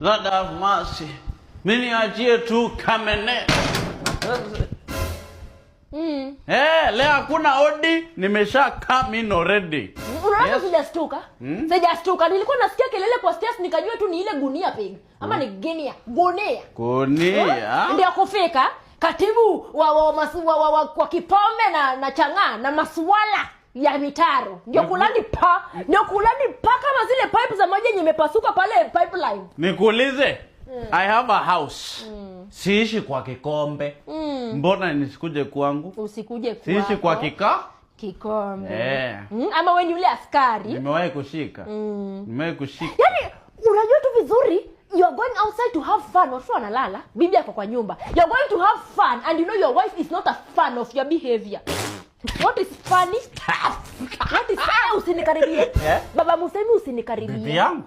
Lord have mercy. Mimi niachie tu kamene. Eh, leo hakuna odi, nimesha come in already. Unaona, Yes. sijastuka. Sijastuka. Nilikuwa nasikia kelele kwa stairs, nikajua tu ni ile gunia pig. Ama ni gunia. Gunia. Gunia. Ndio kufika katibu wa kipombe na chang'aa na masuala ya mitaro. Ndio kulani pa, ndio kulani pa kama zile pipe za maji yenye imepasuka pale pipeline. Nikuulize. I have a house. Siishi kwa kikombe. Mbona nisikuje kwangu? Usikuje kwako. Siishi kwa kika? Kikombe. Eh. Ama wewe ni yule askari. Nimewahi kushika. Nimewahi kushika. Yaani unajua tu vizuri you are going outside to have fun, watoto wanalala, bibi ako kwa nyumba. You are going to have fun and you know your wife is not a fan of your behavior. What is funny? What is funny? Usinikaribie. Eh? Baba Musemi, usinikaribie. Bibi yangu.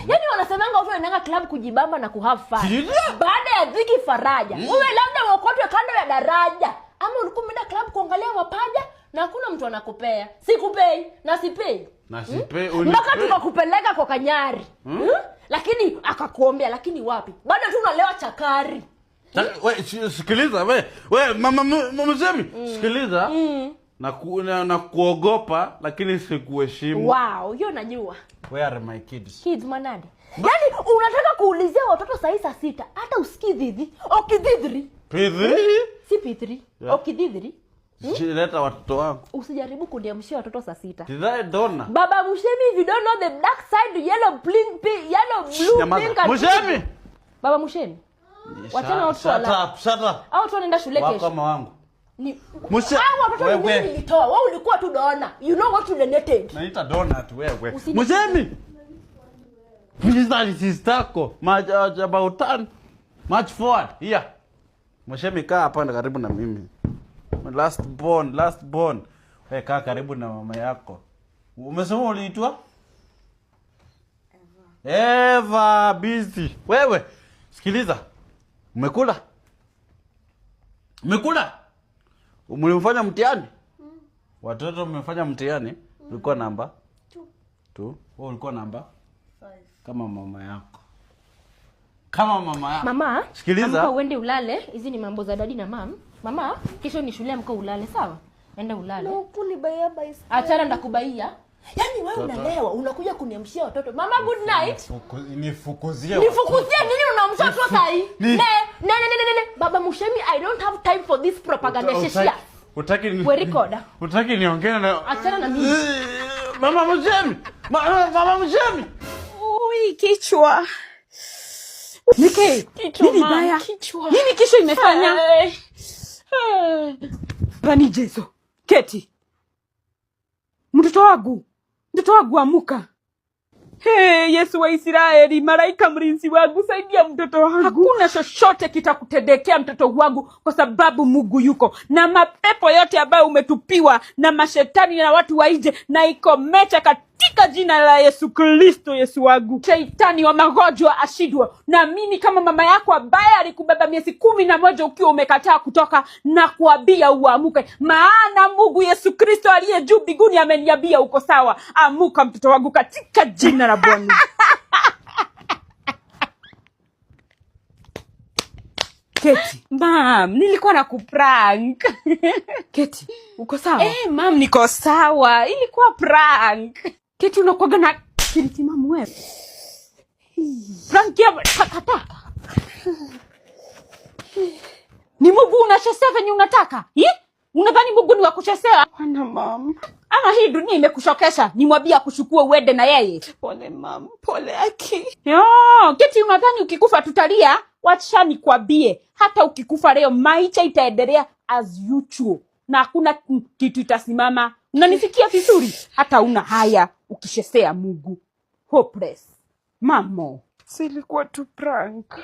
Yaani wanasemanga watu wanaenda club kujibamba na kuhave fun. Sijui. Baada ya dhiki faraja. Wewe labda uokotwe kando ya daraja. Ama ulikuwa umeenda club kuangalia mapaja na hakuna mtu anakupea. Sikupei na sipei. Na sipei. Mpaka tukakupeleka kwa Kanyari. Lakini akakuombea, lakini wapi? Bado tu unalewa chakari. We, sikiliza we mama mama Musemi, sikiliza. Na kuogopa lakini sikuheshimu. Wow, hiyo najua. Where are my kids? Kids manade. Yaani unataka kuulizia watoto saa saa 6 hata usikii dhidhi. Okidhidhri. P3? Si P3. Yeah. Okidhidhri. Leta watoto wangu. Usijaribu kuniamshia watoto saa 6. Did I dona? Baba Mushemi, if you don't know the dark side, yellow blink, yellow, blue, Nyamaza. pink and Mushemi. Baba Mushemi. Wachana watoto Shut wala. up, shut up. Hao watu wanaenda shule Wako kesho. kama wangu. Ni Hao watoto ni Wewe. mimi nilitoa. Wewe ulikuwa tu dona. You know what you donated. Naita donut wewe. Usini- Mushemi. Mr. Sistako. March about 10. March forward. Here. Mushemi, kaa hapa na karibu na mimi. Last born, last born. Wewe kaa karibu na mama yako. Umesema uliitwa? Eva busy. Wewe sikiliza. Umekula? Umekula? Mlimfanya mtihani? Watoto mmefanya mtihani? Ulikuwa namba? 2. Wewe ulikuwa namba? Kama mama yako. Kama mama yako. Mama, Sikiliza. amka uende ulale. Hizi ni mambo za daddy na mum. Mama, kesho ni shule, amka ulale, sawa? Enda ulale. Hukunibuyia baiskeli. Achana, ndakubuyia. Yaani wewe unalewa, unakuja kuniamshia watoto. Mama, good night. Nifukuzie. Nifukuzie nini unaamsha watoto saa hii? Ni- Ne, ne, ne, ne, ne, ne. Baba Mushemi, I don't have time for this propaganda. Sheshia. Utaki ni We recorder. Utaki niongee na Achana na mimi. Mama Mushemi. Mama Mushemi. Ui, kichwa. Nike, Kichwa, nini ma'am, baya? kichwa. Nini kisho imefanya? Eh. Eh. Bani Jesu. Keti. Mtoto wangu. Mtoto wangu, amuka. Hey, Yesu wa Israeli, malaika mlinzi wangu, saidia mtoto wangu. Hakuna chochote kitakutendekea mtoto wangu, kwa sababu Mungu yuko na mapepo yote ambayo umetupiwa na mashetani na watu wa nje, na ikomesha katika jina la Yesu Kristo. Yesu wangu, sheitani wa magonjwa ashindwa. Na mimi kama mama yako ambaye alikubeba miezi 11 ukiwa umekataa kutoka, na kuambia uamuke, maana Mungu Yesu Kristo aliye juu mbinguni ameniambia uko sawa. Amuka mtoto wangu katika jina la Bwana. Keti. Ma'am, nilikuwa na kuprank. Keti, uko sawa? Eh, ma'am, niko sawa. Ilikuwa prank. Keti, unakuwaga na akili timamu wewe? Prank ya takataka. Ni Mungu unachezea venye unataka? Ye? Unadhani Mungu ni wa kuchezea? Hapana, ma'am. Ama hii dunia imekushokesha? Nimwambie akuchukue uende na yeye? Pole, ma'am. Pole aki. Yo, Keti, unadhani ukikufa tutalia? Wacha nikwambie, hata ukikufa leo maisha itaendelea as usual na hakuna kitu itasimama. Unanisikia vizuri? Hata una haya ukichezea Mungu. Hopeless. Mamo. Silikuwa tu prank.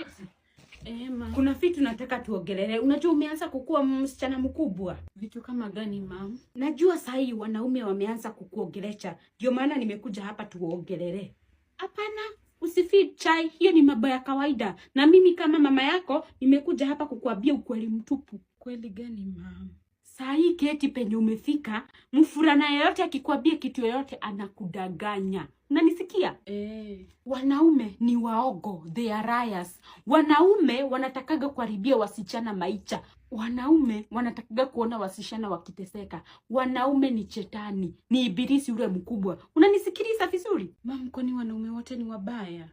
Kuna vitu nataka tuongelele. Unajua umeanza kukua msichana mkubwa. Vitu kama gani, ma'am? Najua sahii wanaume wameanza kukuongelesha, ndio maana nimekuja hapa tuongelele. Hapana, usifeel shy, hiyo ni mambo ya kawaida, na mimi kama mama yako nimekuja hapa kukuambia ukweli mtupu. Kweli gani, ma'am? Saa hii Keti, penye umefika, mfurana yeyote akikwambia kitu yoyote anakudanganya. Unanisikia? Eh. Wanaume ni waogo, they are liars. Wanaume wanatakaga kuharibia wasichana maisha. Wanaume wanatakaga kuona wasichana wakiteseka. Wanaume ni chetani, ni ibilisi ule mkubwa. Unanisikiliza vizuri? Mam, kwani wanaume wote ni wabaya?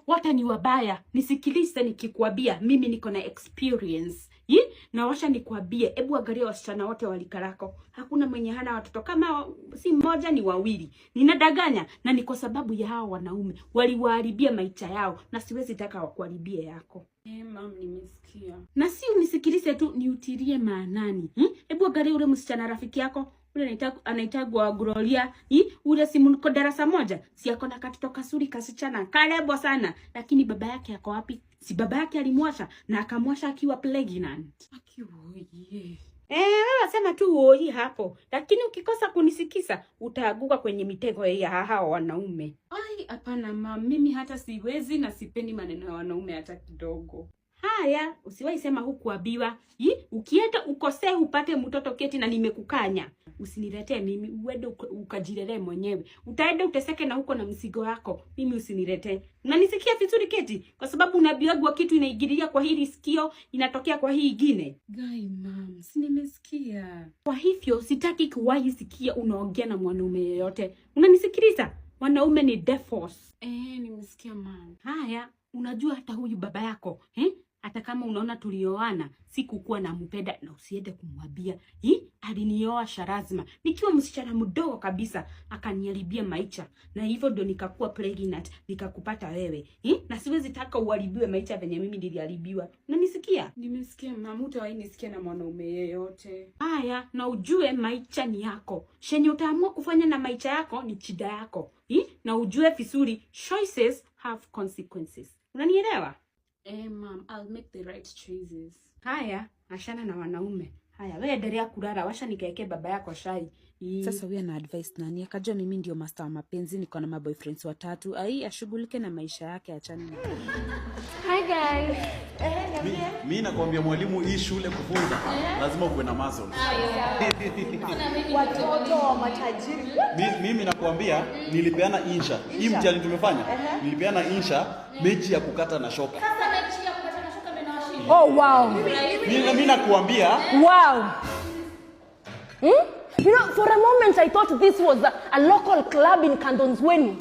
Wote ni wabaya. Nisikilize nikikwambia, mimi niko na experience. Yi? Na washa nikwambie, hebu angalia wasichana wote wa rika lako. Hakuna mwenye hana watoto, kama si mmoja ni wawili. Ninadanganya? Na ni kwa sababu ya hao wanaume waliwaharibia maisha yao, na siwezi taka wakuharibie yako. Mam, nimesikia. Na si unisikilize tu, niutilie maanani. Hebu angalia ule msichana rafiki yako ule anaitagwa Gloria, ule si mko darasa moja, si ako na katoto kasuri kasichana karebo sana, lakini baba yake ako wapi? Si baba yake alimwasha na akamwasha akiwa pregnant. Akiwoye. Wewe sema tu woi hapo, lakini ukikosa kunisikiza utaanguka kwenye mitego ya hao wanaume. Ai, hapana mam, mimi hata siwezi na sipendi maneno ya wanaume hata kidogo. Haya, usiwahi sema hukuambiwa. Ukienda ukosee upate mtoto Keti, na nimekukanya. Usiniletee mimi, uende ukajilelee mwenyewe. Utaenda uteseke na huko na mzigo wako. Mimi usiniletee. Unanisikia vizuri Keti? Kwa sababu unabiagwa kitu inaingilia kwa hili sikio, inatokea kwa hii ingine. Gai mam, si nimesikia. Kwa hivyo sitaki kuwahi sikia unaongea na mwanaume yeyote. Unanisikiliza? Wanaume ni devils. Nimesikia mam. Haya, unajua hata huyu baba yako, eh? Hata kama unaona tulioana, sikukuwa nampenda na usiende kumwambia. Alinioa sharazma nikiwa msichana mdogo kabisa, akaniharibia maisha, na hivyo ndio nikakuwa pregnant, nikakupata wewe. Na siwezi taka uharibiwe maisha venye mimi niliharibiwa. Unanisikia? Nimesikia mam, hutawahi nisikia na mwanaume yeyote. Haya, na ujue maisha ni yako. Shenye utaamua kufanya na maisha yako ni shida yako. Na ujue vizuri, choices have consequences. Unanielewa? Mam, I'll make the right choices. Haya, achana na wanaume. Haya, wewe endelea kulala, washa nikaekee baba yako chai. Sasa huyu ana advice nani? Akajua mimi ndio master wa mapenzi, niko na maboyfriends watatu. Ai, ashughulike na maisha yake, achane na Hi guys. Mi nakwambia mwalimu, hii shule kufunza lazima ukuwe na muscles. Watoto wa matajiri. Mimi nakwambia nilipeana insha. Hii mtihani tumefanya, nilipeana insha mechi ya kukata na shoka. Oh wow. Mi nakuambia Wow. For a moment I thought this was a local club in Kandonsweni.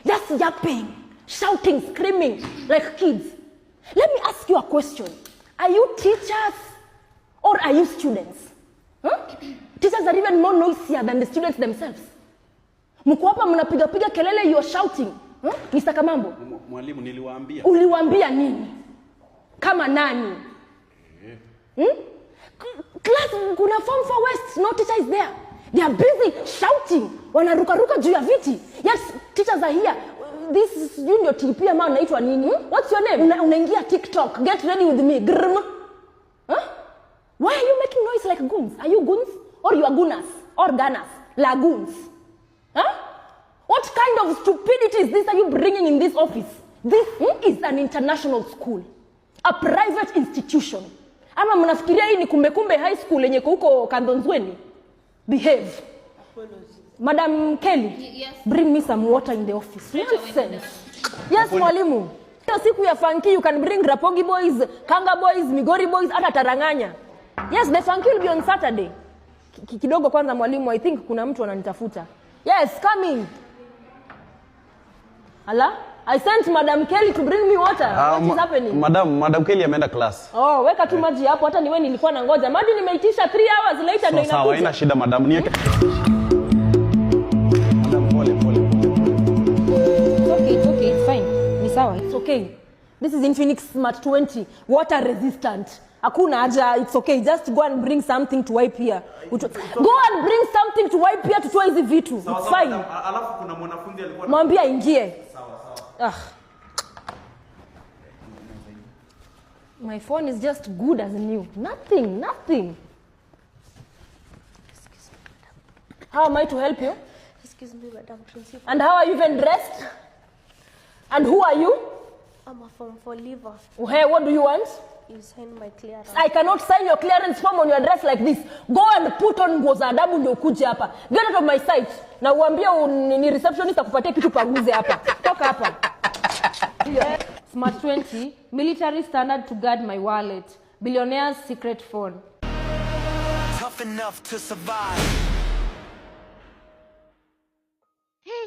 Just yapping, shouting, screaming like kids. Let me ask you a question. Are you teachers or are you students? Huh? Teachers are even more noisier than the students themselves. Mko hapa mnapiga piga kelele, you are shouting. Huh? Mr. Kamambo, Mwalimu, niliwaambia. Uliwaambia nini? Kama nani? Class kuna form 4 West, no teacher is there. They are busy shouting. Wanarukaruka juu ya viti. Yes, teachers are here. This is you ndio TP ama unaitwa nini? What's your name? Unaingia TikTok. Get ready with me. Grm. Huh? Why are you making noise like goons? Are you goons or you are gooners or gunners? Lagoons. Huh? What kind of stupidity is this are you bringing in this office? This is an international school, a private institution. Ama mnafikiria hii ni Kumbe Kumbe High School yenye iko huko Kandonzweni? Behave. Madam Kelly, Yes. bring me some water in the office. Straight away, Nonsense. Yes, mwalimu. Hiyo siku ya funky you can bring Rapogi boys, Kanga boys, Migori boys, hata Taranganya. Yes, the funky will be on Saturday. Kidogo kwanza mwalimu, I think kuna mtu ananitafuta. Yes, coming. Ala, I sent Madam Kelly to bring me water. What is happening? Madam Kelly ameenda class. Oh, weka tu maji hapo, hata niwe nilikuwa na ngoja. Maji nimeitisha 3 hours later ndio Sawa sawa, haina inakuja. shida madam. Niweke. Madam, pole pole pole. It's okay, it's okay, it's fine. Ni sawa, it's okay. This is Infinix Smart 20, water resistant. Hakuna haja, it's okay. Just go and bring something to wipe here. Go and bring something to wipe here tutoe hizi vitu. It's fine. Alafu kuna mwanafunzi alikuwa Mwambie aingie. Ah. My phone is just good as new. Nothing, nothing. Excuse me, madam. How am I to help you? Excuse me, Madam Principal. And how are you even dressed? And who are you? I'm a form four leaver. Hey, what do you want? You sign my clearance. I cannot sign your clearance form on your dress like this. Go and put on nguo za adabu ndio ukuje hapa. Get out of my sight. Na uambie ni receptionist akupatie kitu panguze hapa. Toka hapa. Smart 20, military standard to guard my wallet. Billionaire's secret phone. Tough enough to survive.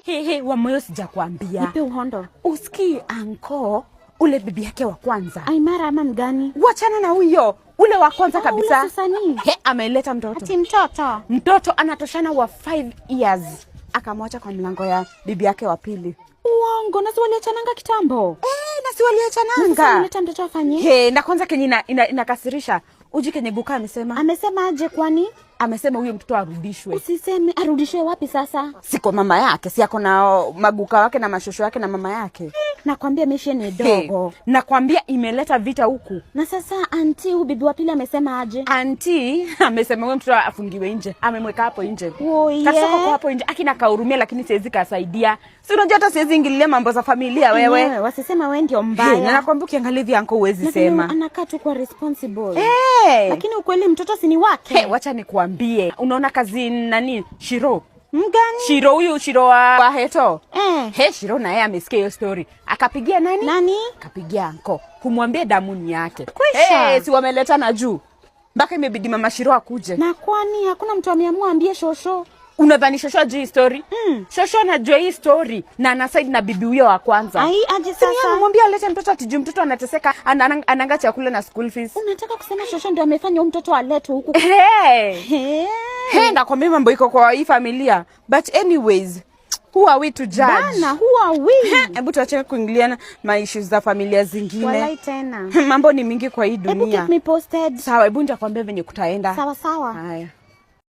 Hey, hey, Wamoyo, sijakwambia. Nipe uhondo. Usikii anko ule bibi yake wa kwanza? Aimara ama mgani? Wachana na huyo, ule wa kwanza Oh, kabisa. ule Susani. He, ameleta mtoto. Ati mtoto. Mtoto anatoshana wa 5 years, akamwacha kwa mlango ya bibi yake wa pili. Uongo, na si waliachananga kitambo. Eh, na si Na sasa waliachananga. ameleta mtoto afanye? He, na kwanza kenye inakasirisha uji kenye Guka amesema. Amesema aje kwani? Amesema huyo mtoto arudishwe. Usiseme arudishwe wapi sasa? Siko mama yake, si ako na maguka wake na mashosho yake na mama yake. Nakwambia mishe ni Hey, dogo. nakwambia imeleta vita huku. Na sasa anti huyu bibi wa pili amesema aje? Anti amesema huyo mtoto afungiwe nje, amemweka hapo nje. Oh, yeah. Kasoko kwa hapo nje, akina kahurumia, lakini siwezi kasaidia. Si unajua hata siwezi ingililia mambo za familia wewe. Enyewe, wasisema wewe ndio Hey, mbaya. na nakwambia ukiangalia hivi anko huwezi Na vile sema. anakaa tu kwa responsible. Hey. Lakini ukweli mtoto si ni wake. Hey, wacha nikuambie. Unaona kazi nani? Shiro. Mgani? Shiro huyu Shiro wa Heto. Eh. He, Shiro na yeye amesikia hiyo story. Akapigia nani? Nani? Akapigia anko kumwambia damu ni yake. Kwisha. Hey, si wameleta na juu. Mpaka imebidi mama Shiro akuje. Na kwani hakuna mtu ameamua ambie shosho? Unadhani shosho ajui hii story? Shosho anajua hii story na ana side na bibi huyo wa kwanza. Ai, aje Si ni yeye sasa? amemwambia alete mtoto ati juu mtoto anateseka, ananga chakula na school fees. Unataka kusema shosho ndio amefanya huyu mtoto aletwe huku? Hey. Hey. Hey, nakwambia mambo iko kwa hii familia. But anyways, who are we to judge? Bana, who are we? Hebu tuache kuingiliana ma issues za familia zingine. Walai tena. Mambo ni mingi kwa hii Hebu dunia. keep me posted. Sawa, hebu nitakwambia venye kutaenda. Sawa sawa. Haya.